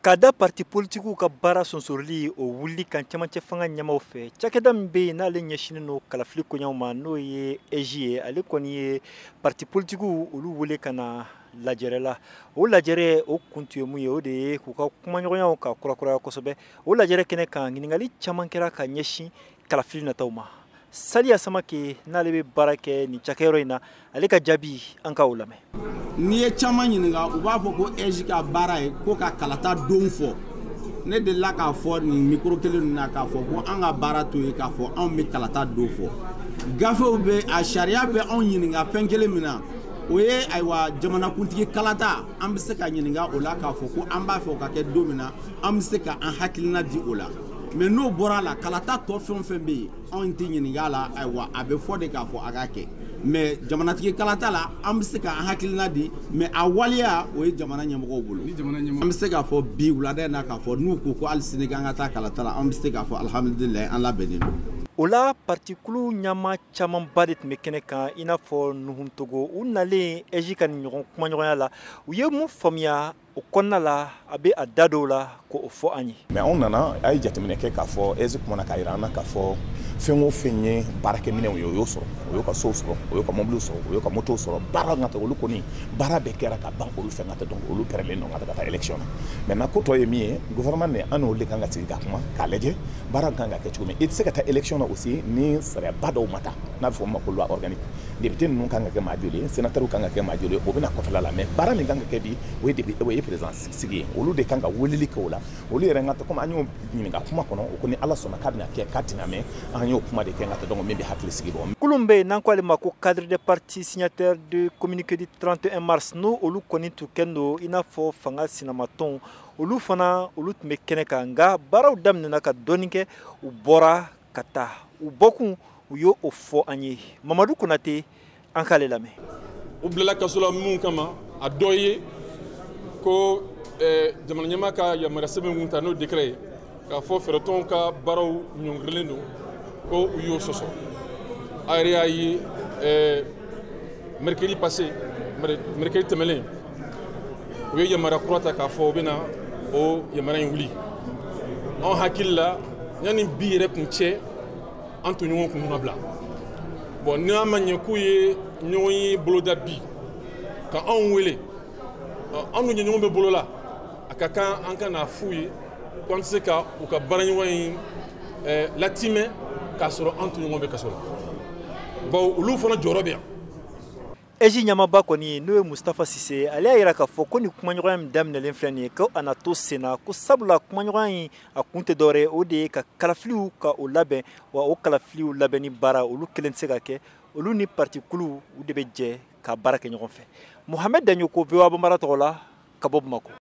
Ka da parti politigiw ka baara sonsoroli o wuli kan cɛmancɛ fanga ɲɛmaw fɛ, cakɛda min bɛ yen n'ale ɲɛsinnen don kalafili koɲɛw ma, n'o ye AIGE ye, ale kɔni ye parti politigiw olu wele ka na lajɛrɛ la. O lajɛrɛ o kun tun ye mun ye? O de ye k'u ka kumaɲɔgɔnyaw ka kurakuraya kosɛbɛ. O lajɛrɛ kɛnɛ kan, ɲininkali caman kɛra ka ɲɛsin kalafili nataw ma. Saliya Samake, n'ale bɛ baara kɛ nin cakɛyɔrɔ in na, ale ka jaabi, an ka o lamɛn. N'i ye caman ɲininka, u b'a fɔ ko AIGE ka baara ye ko ka kalata don fɔ. Ne delila k'a fɔ nin micro kelen ninnu na k'a fɔ ko an ka baara to ye k'a fɔ anw bɛ kalata don fɔ. Gafew bɛ a sariya bɛ anw ɲininka fɛn kelen min na, o ye ayiwa jamanakuntigi kalata. An bɛ se ka ɲininka o la k'a fɔ ko an b'a fɛ o ka kɛ don min na, an bɛ se ka an hakilina di o la. Mais n'o bɔra a la, kalata tɔ fɛn o fɛn bɛ yen, anw tɛ ɲininka a la. Ayiwa, a bɛ fɔ de k'a fɔ a ka kɛ, mais jamanatigi kalata la, an bɛ se ka an hakilina di, mais a waleya, o ye jamana ɲɛmɔgɔw bolo. An bɛ se k'a fɔ bi wulada in na k'a fɔ n'u ko ko hali sini k'an ka taa kalata la, an bɛ se k'a fɔ alihamudulilayi, an labɛnnen don. O la, partikulu ɲama camanba de tun bɛ kɛnɛ kan, i n'a fɔ Nuhun Togo. U nalen AIGE ka nin ɲɔgɔn kumaɲɔgɔnya la, u ye mun faamuya o kɔnɔna la? A bɛ a da dɔw la k'o fɔ an ye. Mais anw nana, a ye jateminɛ kɛ k'a fɔ AIGE kumana k'a jira an na k'a fɔ fɛn o fɛn ye baarakɛminɛnw ye, o y'o sɔrɔ, o y'o ka sow sɔrɔ, o y'o ka mobiliw sɔrɔ, o y'o ka motow sɔrɔ. Baara ka olu kɔni, baara bɛɛ kɛra ka ban olu fɛ ka taa. Donc olu pɛrɛlen don ka taa élection na. Maintenant, ko tɔ ye min ye, gouvernement ni an n'olu de kan ka sigi ka kuma k'a lajɛ baara kan ka kɛ cogo min. I tɛ se ka taa élection na aussi ni sariyaba dɔw ma ta, n'a bɛ fɔ o ma ko loi organique. Député ninnu kan ka kɛ maa joli ye, sénateur kan ka kɛ maa joli ye, o bɛna kɔfɛla la. Mais baara min kan ka kɛ bi, o ye député, o ye président sigi ye. Olu de kan ka weleli kɛ o la. Olu yɛrɛ ka komi an y'o ɲininka kuma kɔnɔ, o ko ni Ala sɔnna k'a bɛna kɛ, k'a tɛna mɛn. An y'o kuma de kɛ ka taa. Donc min bɛ hakili sigi bɔ. Kulu bɛ yen n'an ko ale ma ko cadre des partis signataires de communiqué du 31 mars, n'o olu kɔni tun kɛlen don i n'a fɔ fanga sinamatɔnw, olu fana olu tun bɛ kɛnɛ kan. Nka baaraw daminɛna ka dɔɔnin kɛ, u bɔra ka taa. U bɔkun, u y'o o fɔ an ye. Mamadu Konate, an k'ale lamɛn. U bilala kaso la mun kama? A dɔ ye ko jamana ɲɛmaa ka yamaruya sɛbɛn mun ta, n'o décret ye k'a fɔ fɛɛrɛtɔnw ka baaraw ɲɔngirilen don, ko u y'o sɔsɔ. A yɛrɛ y'a ye mercredi passé, mercredi tɛmɛlen, u ye yamaruya kura ta k'a fɔ u bɛna o yamaruya in wuli. Anw hakili la, yanni bi yɛrɛ kun cɛ, an tɔɲɔgɔnw kun ka bila. Bon, n'a ma ɲɛ k'u ye ɲɔgɔn ye boloda bi ka anw wele, an dun ɲɔgɔn bɛ bolo la, a ka kan an ka n'a f'u ye ko an tɛ se ka u ka baaraɲɔgɔn in latimɛ k'a sɔrɔ an tɔɲɔgɔn bɛ kaso la, bawo olu fana jɔyɔrɔ bɛ yan. AIGE ɲɛmaaba kɔni, n'o ye Mustafa Sise, ale y'a yira k'a fɔ ko nin kumaɲɔgɔnya min daminɛlen filɛ nin ye, ko a na to sen na, ko sabula kumaɲɔgɔnya in a kun tɛ dɔwɛrɛ ye, o de ye ka kalafiliw ka o labɛn. Wa o kalafiliw labɛnni baara, olu kelen tɛ se ka kɛ, olu ni partikuluw u de bɛ jɛ ka baara kɛ ɲɔgɔn fɛ. Mohamed Daɲoko, VOA Bambara tɔgɔ la, ka bɔ Bamakɔ.